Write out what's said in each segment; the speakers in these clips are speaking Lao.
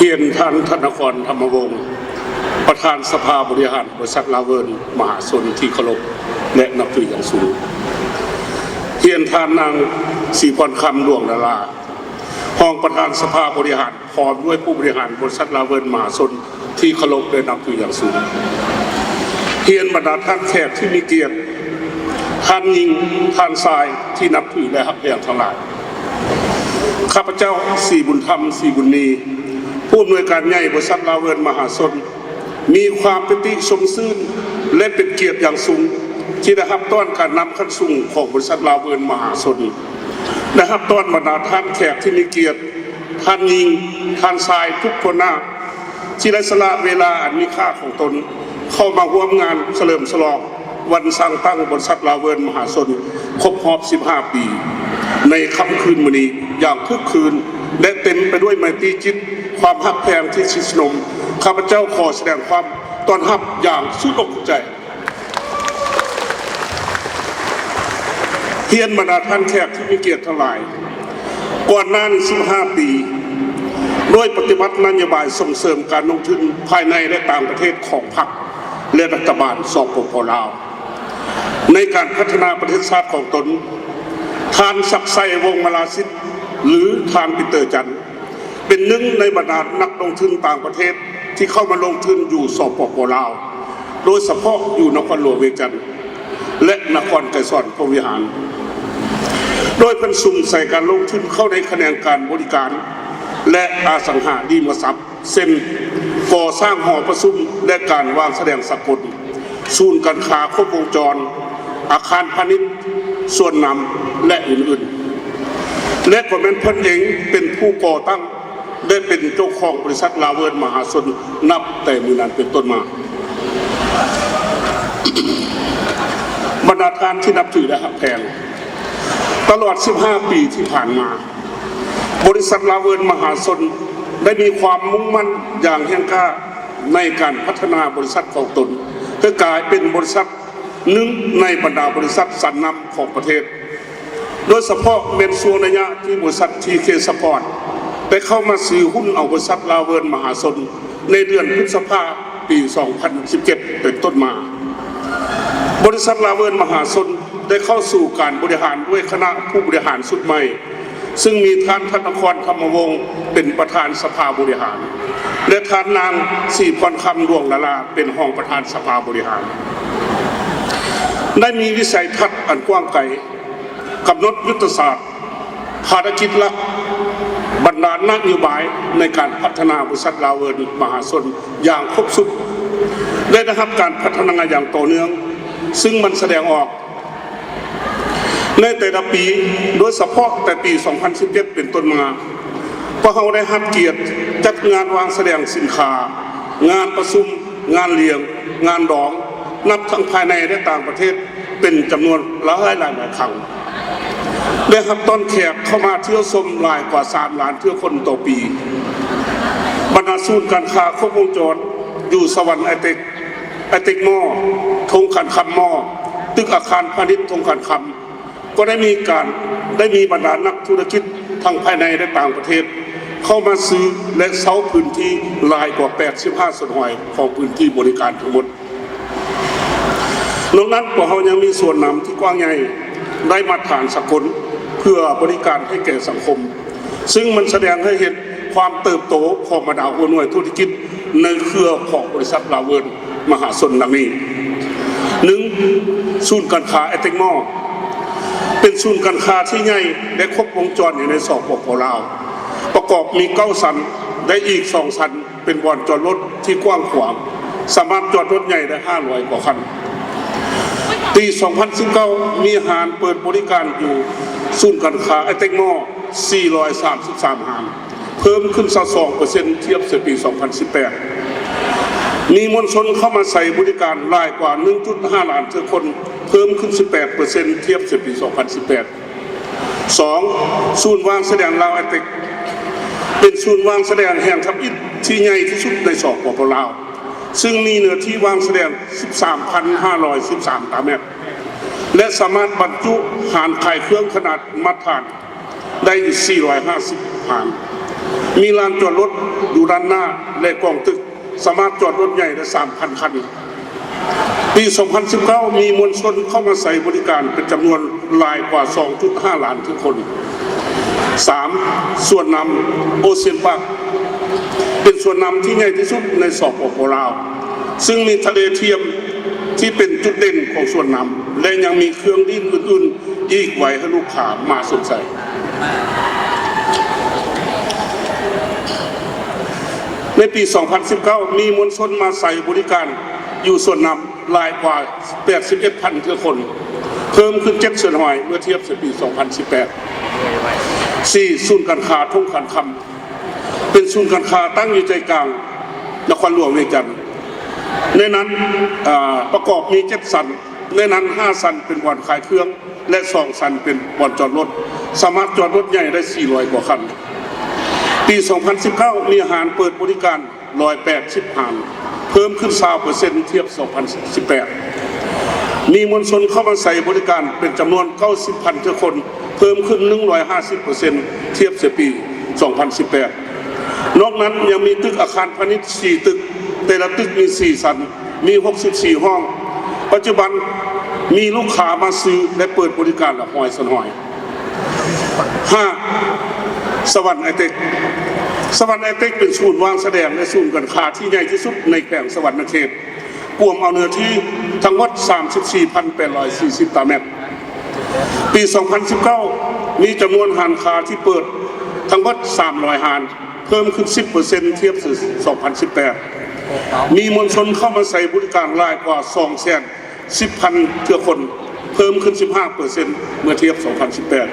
ຮຽນທ່ານ ທະນະຄອນ ທຳມະວົງ ປະທານສະພາບໍລິຫານບໍລິສັດລາເວີນມະຫາຊົນທີ່ເຄົາລົບ ແລະ ນັບຖືຢ່າງສູງ. ຮຽນທ່ານນາງ ສີພອນຄຳ ດວງດາລາ ຮອງປະທານສະພາບໍລິຫານ ພ້ອມດ້ວຍຜູ້ບໍລິຫານບໍລິສັດລາເວີນມະຫາຊົນທີ່ເຄົາລົບ ແລະ ນັບຖືຢ່າງສູງ. ຮຽນບັນດາທ່ານແຂກທີ່ມີກຽດ, ທ່ານຍິງ, ທ່ານຊາຍທີ່ນັບຖື ແລະ ຮັກແພງທັງຫຼາຍ. ຂ້າພະເຈົ້າ ສີບຸນທຳ ສີບຸນມີ ຜູ້ອຳນວຍການໃຫຍ່ບໍລິສັດລາເວີນມະຫາຊົນ ມີຄວາມປີຕິຊົມຊື່ນ ແລະ ເປັນກຽດຢ່າງສູງ ທີ່ໄດ້ຮັບຕ້ອນການນຳຂັ້ນສູງຂອງບໍລິສັດລາເວີນມະຫາຊົນ, ໄດ້ຮັບຕ້ອນບັນດາທ່ານແຂກທີ່ມີກຽດ, ທ່ານຍິງ, ທ່ານຊາຍ ທຸກຄົນໜ້າ ທີ່ໄດ້ສະຫຼະເວລາອັນມີຄ່າຂອງຕົນ ເຂົ້າມາຮ່ວມງານສະເຫຼີມສະຫຼອງວັນສ້າງຕັ້ງບໍລິສັດລາເວີນມະຫາຊົນ ຄົບຮອບສິບຫ້າປີ ໃນຄ່ຳຄືນມື້ນີ້ຢ່າງຄຶກຄື້ນ ແລະ ເຕັມໄປດ້ວຍໄມຕີຈິດ, ຄວາມຮັກແພງທີ່ສະໜົມ. ຂ້າພະເຈົ້າຂໍສະແດງຄວາມຕ້ອນຮັບຢ່າງສຸດອົກສຸດໃຈ. ຮຽນບັນດາທ່ານແຂກທີ່ມີກຽດທັງຫຼາຍ, ກ່ອນໜ້ານີ້ສິບຫ້າປີ ດ້ວຍປະຕິບັດນະໂຍບາຍສົ່ງເສີມການລົງທຶນພາຍໃນ ແລະ ຕ່າງປະເທດຂອງພັກ ແລະ ລັດຖະບານ ສປປ ລາວ ໃນການພັດທະນາປະເທດຊາດຂອງຕົນ, ທ່ານ ສັກໄຊ ວົງມະລາສິດ ຫຼື ທ່ານ ປີເຕີ ຈັນ ເປັນໜຶ່ງໃນບັນດານັກລົງທຶນຕ່າງປະເທດທີ່ເຂົ້າມາລົງທຶນຢູ່ ສປປ ລາວ, ໂດຍສະເພາະຢູ່ນະຄອນຫຼວງວຽງຈັນ ແລະ ນະຄອນໄກສອນພົມວິຫານ, ໂດຍເພິ່ນສຸມໃສ່ການລົງທຶນເຂົ້າໃນຂະແໜງການບໍລິການ ແລະ ອະສັງຫາລິມະຊັບ ເຊັ່ນ ກໍ່ສ້າງຫໍປະຊຸມ ແລະ ການວາງສະແດງສາກົນ, ສູນການຄ້າຄົບວົງຈອນ, ອາຄານພານິດ, ສວນນ້ຳ ແລະ ອື່ນໆ ແລະ ກໍແມ່ນເພິ່ນເອງເປັນຜູ້ກໍ່ຕັ້ງ ແລະ ເປັນເຈົ້າຂອງບໍລິສັດລາເວີນມະຫາຊົນ ນັບແຕ່ມື້ນັ້ນເປັນຕົ້ນມາ. ບັນດາທ່ານທີ່ນັບຖື ແລະ ຮັກແພງ, ຕະຫຼອດສິບຫ້າປີທີ່ຜ່ານມາ, ບໍລິສັດລາເວີນມະຫາຊົນ ໄດ້ມີຄວາມມຸ່ງໝັ້ນຢ່າງແຮງກ້າໃນການພັດທະນາບໍລິສັດຂອງຕົນ ໃຫ້ກາຍເປັນບໍລິສັດໜຶ່ງໃນບັນດາບໍລິສັດຊັ້ນນຳຂອງປະເທດ, ໂດຍສະເພາະແມ່ນຊ່ວງໄລຍະທີ່ບໍລິສັດ ທີເຄ ຊັບພອດ ໄດ້ເຂົ້າມາຊື້ຫຸ້ນເອົາບໍລິສັດລາເວີນມະຫາຊົນ ໃນເດືອນພຶດສະພາ ປີສອງພັນສິບເຈັດ ເປັນຕົ້ນມາ. ບໍລິສັດລາເວີນມະຫາຊົນ ໄດ້ເຂົ້າສູ່ການບໍລິຫານດ້ວຍຄະນະຜູ້ບໍລິຫານຊຸດໃໝ່, ຊຶ່ງມີທ່ານ ທະນະຄອນ ທຳມະວົງ ເປັນປະທານສະພາບໍລິຫານ ແລະ ທ່ານນາງ ສີພອນຄຳ ດວງດາລາ ເປັນຮອງປະທານສະພາບໍລິຫານ. ໄດ້ມີວິໄສທັດອັນກວ້າງໄກ, ກຳນົດຍຸດທະສາດ, ພາລະກິດຫຼັກ, ບັນດານະໂຍບາຍໃນການພັດທະນາບໍລິສັດລາເວີນມະຫາຊົນຢ່າງຄົບຊຸດ ແລະ ໄດ້ຮັບການພັດທະນາຢ່າງຕໍ່ເນື່ອງ, ຊຶ່ງມັນສະແດງອອກໃນແຕ່ລະປີ, ໂດຍສະເພາະແຕ່ປີສອງພັນສິບເຈັດ ເປັນຕົ້ນມາ, ພວກເຮົາໄດ້ຮັບກຽດຈັດງານວາງສະແດງສິນຄ້າ, ງານປະຊຸມ, ງານລ້ຽງ, ງານດອງ, ນັບທັງພາຍໃນ ແລະ ຕ່າງປະເທດ ເປັນຈຳນວນຫຼາຍໆຄັ້ງ, ໄດ້ຮັບຕ້ອນແຂກເຂົ້າມາທ່ຽວຊົມຫຼາຍກວ່າສາມລ້ານເທື່ອຄົນຕໍ່ປີ. ບັນດາສູນການຄ້າຄົບວົງຈອນຢູ່ສະຫວັນໄອເຕັກ, ໄອເຕັກມໍ, ທົ່ງຄານຄຳມໍ, ຕຶກອາຄານພານິດທົ່ງຄານຄຳ ກໍໄດ້ມີການ, ໄດ້ມີບັນດານັກທຸລະກິດທັງພາຍໃນ ແລະ ຕ່າງປະເທດ ເຂົ້າມາຊື້ ແລະ ເຊົ່າພື້ນທີ່ຫຼາຍກວ່າແປດສິບຫ້າສ່ວນຮ້ອຍຂອງພື້ນທີ່ບໍລິການທັງໝົດ. ນອກນັ້ນ, ພວກເຮົາຍັງມີສວນນ້ຳທີ່ກວ້າງໃຫຍ່, ໄດ້ມາດຕະຖານສາກົນ ເພື່ອບໍລິການໃຫ້ແກ່ສັງຄົມ, ຊຶ່ງມັນສະແດງໃຫ້ເຫັນຄວາມເຕີບໂຕຂອງບັນດາຫົວໜ່ວຍທຸລະກິດໃນເຄືອຂອງບໍລິສັດລາເວີນມະຫາຊົນດັ່ງນີ້. ໜຶ່ງ, ສູນການຄ້າໄອເຕັກມໍ ເປັນສູນການຄ້າທີ່ໃຫຍ່ ແລະ ຄົບວົງຈອນຢູ່ໃນ ສປປ ລາວ, ປະກອບມີເກົ້າຊັ້ນ ແລະ ອີກສອງຊັ້ນ ເປັນບ່ອນຈອດລົດທີ່ກວ້າງຂວາງ, ສາມາດຈອດລົດໃຫຍ່ໄດ້ຫ້າຮ້ອຍກວ່າຄັນ. ປີສອງພັນສິບເກົ້າ ມີຮ້ານເປີດບໍລິການຢູ່ສູນການຄ້າໄອເຕັກມໍ ສີ່ຮ້ອຍສາມສິບສາມຮ້ານ, ເພີ່ມຂຶ້ນຊາວສອງເປີເຊັນທຽບໃສ່ປີສອງພັນສິບແປດ. ມີມວນຊົນເຂົ້າມາໃຊ້ບໍລິການຫຼາຍກວ່າໜຶ່ງຈຸດຫ້າລ້ານເທື່ອຄົນ, ເພີ່ມຂຶ້ນສິບແປດເປີເຊັນທຽບໃສ່ປີສອງພັນສິບແປດ. ສອງ, ສູນວາງສະແດງລາວໄອເຕັກ ເປັນສູນວາງສະແດງແຫ່ງທຳອິດທີ່ໃຫຍ່ທີ່ສຸດໃນ ສປປ ລາວ, ຊຶ່ງມີເນື້ອທີ່ວາງສະແດງ ສິບສາມພັນຫ້າຮ້ອຍສິບສາມຕາແມັດ ແລະ ສາມາດບັນຈຸຮ້ານຂາຍເຄື່ອງຂະໜາດມາດຕະຖານໄດ້ຢູ່ ສີ່ຮ້ອຍຫ້າສິບຮ້ານ. ມີລານຈອດລົດຢູ່ດ້ານໜ້າ ແລະ ກອງຕຶກ ສາມາດຈອດລົດໃຫຍ່ໄດ້ສາມພັນຄັນ. ປີສອງພັນສິບເກົ້າ ມີມວນຊົນເຂົ້າມາໃຊ້ບໍລິການເປັນຈຳນວນຫຼາຍກວ່າສອງຈຸດຫ້າລ້ານຄົນ. ສາມ, ສວນນ້ຳໂອເຊນປາກ ເປັນສວນນ້ຳທີ່ໃຫຍ່ທີ່ສຸດໃນ ສປປ ລາວ ຊຶ່ງມີທະເລທຽມທີ່ເປັນຈຸດເດັ່ນຂອງສວນນ້ຳ ແລະ ຍັງມີເຄື່ອງດື່ມອື່ນໆອີກໄວ້ໃຫ້ລູກຄ້າມາຊົມໃຊ້. ໃນປີສອງພັນສິບເກົ້າ ມີມວນຊົນມາໃຊ້ບໍລິການຢູ່ສວນນ້ຳຫຼາຍກວ່າແປດສິບເອັດພັນເທື່ອຄົນ, ເພີ່ມຂຶ້ນເຈັດສ່ວນຮ້ອຍເມື່ອທຽບໃສ່ປີສອງພັນສິບແປດ. ສີ່, ສູນການຄ້າທົ່ງຄານຄຳ ເປັນສູນການຄ້າຕັ້ງຢູ່ໃຈກາງນະຄອນຫຼວງວຽງຈັນ. ໃນນັ້ນ, ອາ, ປະກອບມີເຈັດຊັ້ນ, ໃນນັ້ນຫ້າຊັ້ນເປັນບ່ອນຂາຍເຄື່ອງ ແລະ ສອງຊັ້ນເປັນບ່ອນຈອດລົດ, ສາມາດຈອດລົດໃຫຍ່ໄດ້ສີ່ຮ້ອຍກວ່າຄັນ. ປີສອງພັນສິບເກົ້າ ມີຮ້ານເປີດບໍລິການ ໜຶ່ງຮ້ອຍແປດສິບຮ້ານ, ເພີ່ມຂຶ້ນຊາວເປີເຊັນທຽບສອງພັນສິບແປດ. ມີມວນຊົນເຂົ້າມາໃຊ້ບໍລິການເປັນຈຳນວນເກົ້າສິບພັນເທື່ອຄົນ, ເພີ່ມຂຶ້ນໜຶ່ງຮ້ອຍຫ້າສິບເປີເຊັນທຽບໃສ່ປີສອງພັນສິບແປດ. ນອກນັ້ນຍັງມີຕຶກອາຄານພານິດສີ່ຕຶກ, ແຕ່ລະຕຶກມີສີ່ຊັ້ນ, ມີຫົກສິບສີ່ຫ້ອງ. ປັດຈຸບັນມີລູກຄ້າມາຊື້ ແລະ ເປີດບໍລິການລະຮ້ອຍສ່ວນຮ້ອຍ. ຫ້າ, ສະຫວັນໄອເຕັກ. ສະຫວັນໄອເຕັກເປັນສູນວາງສະແດງ ແລະ ສູນການຄ້າທີ່ໃຫຍ່ທີ່ສຸດໃນແຂວງສະຫວັນນະເຂດ, ກວມເອົາເນື້ອທີ່ທັງໝົດສາມສິບສີ່ພັນແປດຮ້ອຍສີ່ສິບຕາແມັດ. ປີສອງພັນສິບເກົ້າ ມີຈຳນວນຮ້ານຄ້າທີ່ເປີດທັງໝົດສາມຮ້ອຍຮ້ານ, ເພີ່ມຂຶ້ນສິບເປີເຊັນທຽບໃສ່ສອງພັນສິບແປດ. ມີມວນຊົນເຂົ້າມາໃຊ້ບໍລິການຫຼາຍກວ່າສອງແສນ ສິບພັນເທື່ອຄົນ, ເພີ່ມຂຶ້ນສິບຫ້າເປີເຊັນເມື່ອທຽບສອງພັນສິບແປດ.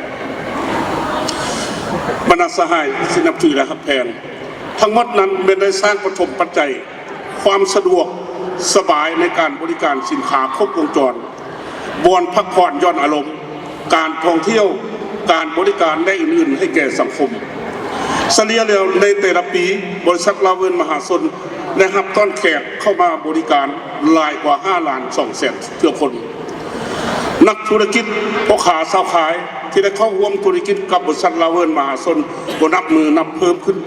ບັນດາສະຫາຍທີ່ນັບຖື ແລະ ຮັກແພງ, ທັງໝົດນັ້ນແມ່ນໄດ້ສ້າງປະຖົມປັດໄຈ, ຄວາມສະດວກສະບາຍໃນການບໍລິການສິນຄ້າຄົບວົງຈອນ, ບ່ອນພັກຜ່ອນຢ່ອນອາລົມ, ການທ່ອງທ່ຽວ, ການບໍລິການ ແລະ ອື່ນໆ ໃຫ້ແກ່ສັງຄົມ. ສະເລ່ຍແລ້ວໃນແຕ່ລະປີ, ບໍລິສັດລາວເວີນມະຫາຊົນ ໄດ້ຮັບຕ້ອນແຂກເຂົ້າມາບໍລິການຫຼາຍກວ່າຫ້າລ້ານສອງແສນເທື່ອຄົນ. ນັກທຸລະກິດ, ພໍ່ຄ້າຊາວຂາຍ ທີ່ໄດ້ເຂົ້າຮ່ວມທຸລະກິດກັບບໍລິສັດລາວເວີນມະຫາຊົນກໍນັບມື້ນັບເພີ່ມຂຶ້ນ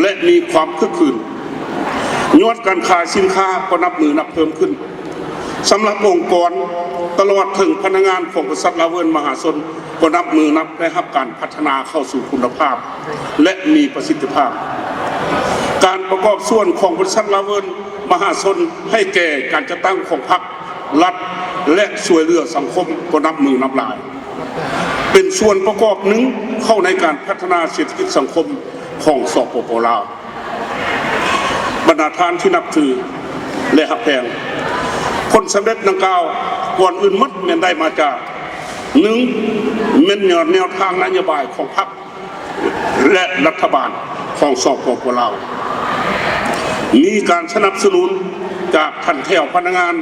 ແລະ ມີຄວາມຄຶກຄື້ນ. ຍອດການຂາຍສິນຄ້າກໍນັບມື້ນັບເພີ່ມຂຶ້ນ. ສຳລັບອົງກອນ ຕະຫຼອດເຖິງພະນັກງານຂອງບໍລິສັດລາວເວີນມະຫາຊົນ ກໍນັບມື້ນັບໄດ້ຮັບການພັດທະນາເຂົ້າສູ່ຄຸນນະພາບ ແລະ ມີປະສິດທິພາບ. ການປະກອບສ່ວນຂອງບໍລິສັດລາວເວີນມະຫາຊົນໃຫ້ແກ່ການຈັດຕັ້ງຂອງພັກ, ລັດ ແລະ ຊ່ວຍເຫຼືອສັງຄົມກໍນັບມື້ນັບຫຼາຍ, ເປັນສ່ວນປະກອບໜຶ່ງເຂົ້າໃນການພັດທະນາເສດຖະກິດສັງຄົມຂອງ ສປປ ລາວ. ບັນດາທ່ານທີ່ນັບຖື ແລະ ຮັກແພງ, ຜົນສຳເລັດດັ່ງກ່າວກ່ອນອື່ນໝົດແມ່ນໄດ້ມາຈາກ ໜຶ່ງ ແມ່ນຍ້ອນແນວທາງນະໂຍບາຍຂອງພັກ ແລະ ລັດຖະບານຂອງ ສປປ ລາວ, ມີການສະໜັບສະໜູນຈາກຂັ້ນແຖວພະນັກງານ,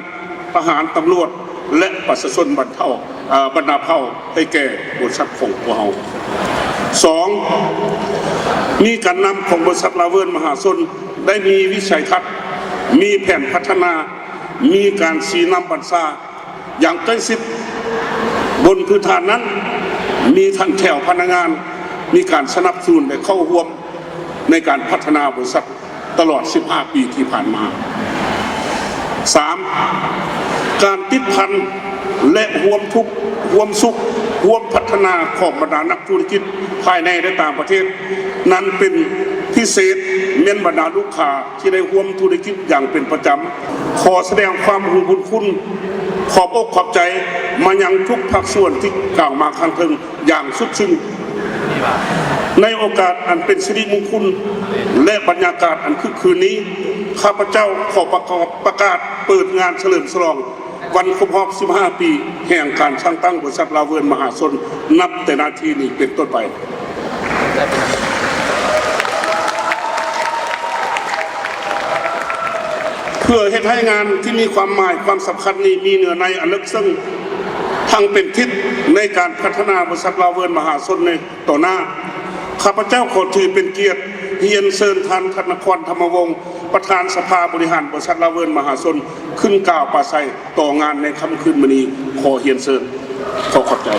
ທະຫານ, ຕຳຫຼວດ ແລະ ປະຊາຊົນບັນເທົາ ເອີ ບັນດາເຜົ່າໃຫ້ແກ່ບໍລິສັດຂອງພວກເຮົາ. ສອງ, ມີການນຳຂອງບໍລິສັດລາວເວີນມະຫາຊົນໄດ້ມີວິໄສທັດ, ມີແຜນພັດທະນາ, ມີການຊີ້ນຳບັນຊາຢ່າງໃກ້ຊິດ. ບົນພື້ນຖານນັ້ນ, ມີທັງແຖວພະນັກງານ, ມີການສະໜັບສະໜູນ ແລະ ເຂົ້າຮ່ວມໃນການພັດທະນາບໍລິສັດ ຕະຫຼອດສິບຫ້າປີທີ່ຜ່ານມາ. ສາມ, ການຕິດພັນ ແລະ ຮ່ວມທຸກຮ່ວມສຸກຮ່ວມພັດທະນາຂອງບັນດານັກທຸລະກິດພາຍໃນ ແລະ ຕ່າງປະເທດນັ້ນເປັນພິເສດ, ແມ່ນບັນດາລູກຄ້າທີ່ໄດ້ຮ່ວມທຸລະກິດຢ່າງເປັນປະຈຳ. ຂໍສະແດງຄວາມຮູ້ບຸນຄຸນ, ຂອບອົກຂອບໃຈມາຍັງທຸກພາກສ່ວນທີ່ກ່າວມາຂ້າງເທິງ ຢ່າງສຸດຊຶ້ງ. ໃນໂອກາດອັນເປັນສິລິມຸງຄຸນ ແລະ ບັນຍາກາດອັນຄຶກຄື້ນນີ້, ຂ້າພະເຈົ້າຂໍປະກອບ ປະກາດເປີດງານສະເຫຼີມສະຫຼອງວັນຄົບຮອບສິບຫ້າປີ ແຫ່ງການສ້າງຕັ້ງບໍລິສັດລາວເວີນມະຫາຊົນ ນັບແຕ່ນາທີນີ້ເປັນຕົ້ນໄປ. ເພື່ອເຮັດໃຫ້ງານທີ່ມີຄວາມໝາຍຄວາມສຳຄັນນີ້ມີເນື້ອໃນອັນເລິກເຊິ່ງ, ທັງເປັນທິດໃນການພັດທະນາບໍລິສັດລາວເວີນມະຫາຊົນໃນຕໍ່ໜ້າ, ຂ້າພະເຈົ້າຂໍຖືເປັນກຽດຮຽນເຊີນທ່ານ ທັດນະຄອນ ທຳມະວົງ, ປະທານສະພາບໍລິຫານບໍລິສັດລາວເວີນມະຫາຊົນ ຂຶ້ນກ່າວປາໄສຕໍ່ງານໃນຄ່ຳຄືນມື້ນີ້. ຂໍຮຽນເຊີນ. ຂໍຂອບໃຈ.